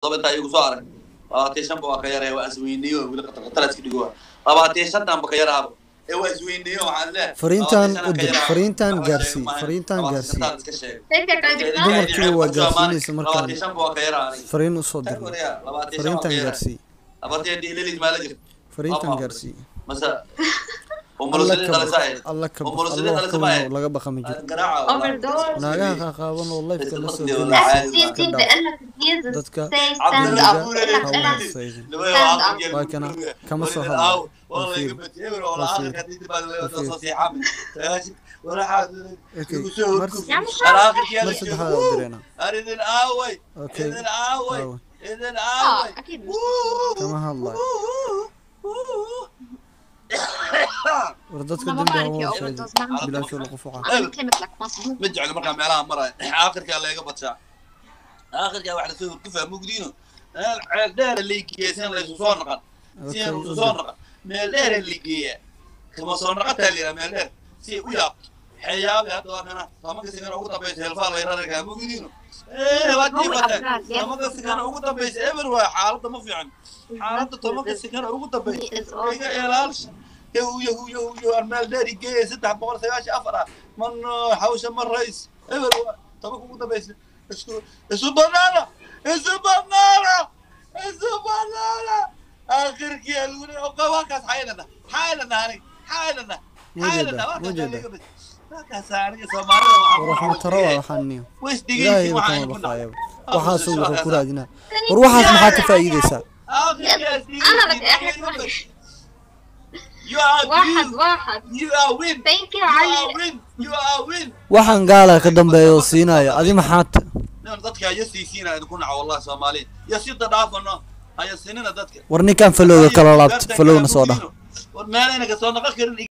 Intaa igu soo arag 25 ba waa ka yaraya, waa isweyneeyo weli qatar iska dhigo, 25-tan ba ka yaraaba ee waa isweyneeyo. Waxaan leeyahay Fariintan 25 u dir, ka yaraa. Fariintan Waxba gaarsii, sheego maahan. fariintan gaarsii. 25 iska sheeg. Dumarkiiba waa gaarsiinaysa markaan 25 ba waa ka yaraa aniga. fariin usoo dirno. Waryaa, 25 waa ka Fariintan yaraa. gaarsii, Abartii dhiililid maa la jirta fariintan gaarsii. Mase Alla ka baq, alla ka baq, alla wax ka weyn oo laga baqa ma jiro. garaaca wallahi. Overdose. Naagaha qaaqaaban oo lifeka la soo Iska gelaya caadi iska سيتي dhaaf بقلك please dadka say stand dembiga up. ha u بقلك horseedin. stand up. Waa kana kama soo hadlayo. Waa fiiri, waa fiiri, waa fiiri. Okay, mar يا مش mar saddexaad u direynaa. Idin aaway, Okay, idin aaway, aawe idin اه aaway. اكيد. Kama hadlayo. War dadka ما dembi ha بعرف u يا horseedin, overdose ما bilaashoo lagu fuqaa. عم مثلي مثلك مصدوم. Ma jeclo markaa meelaha maraya, aakhirkaa layga badshaa, aakhirkaa wax lasoo hurgufaa mugdiino meel ceel dheera laygeeya sian laysu soo naqan, Okay, sian u isu soo dir. naqan meel dheera laygeeya, kama soo naqataa layidhaha meel dheer si ay u yaabto xeyaabay. Hadda waa kana tobanka sigana ugu dambaysa helfaa layrarkaa mugdiino waad هو dhiibateen. الابرار yes. 10-ka sigana ugu dambaysa eber waay, xaaladda ma fiican, xaaladda 10-ka sigana ugu dambaysa He is iga also ilaalsha. Yow yow yow yow, aan meel dheer igeeya 394 ah man hawsha ma rays eber waa 10-ka ugu dambaysa. Isku isu banaana, isu banaana, isu banaana. Aakhirkii lagu waakaas xaylana xaylana aniga xaylana xaylana Mujeeda, waakaas mujeeda. liga bas waakaas aniga Soomaalida waxaan War ku wax mataro waa nacay waxaan niyo ways ilaahay dhegeysi kama waxaan ku nacay baqaayaba. Waxaasuu wuxuu ku raadinaa. War waxaas maxaa ka faa'iidaysaa? Aakhirkaas انا بدي dhegeysi احكي liga bas. You are واحد you واحد. You are win. Thank you You are علي. win. You are win. Waxaan gaalaa ka dambeeya oo siinaya adi maxaa Nin dadka ya siisiina idinku naca wallahi Soomaaliya. Ya sida dhaafano. Haya sinina dadka. War ninkan falowga kala laabta, falowna soo dhah. War meelayna ka soo noqon karin.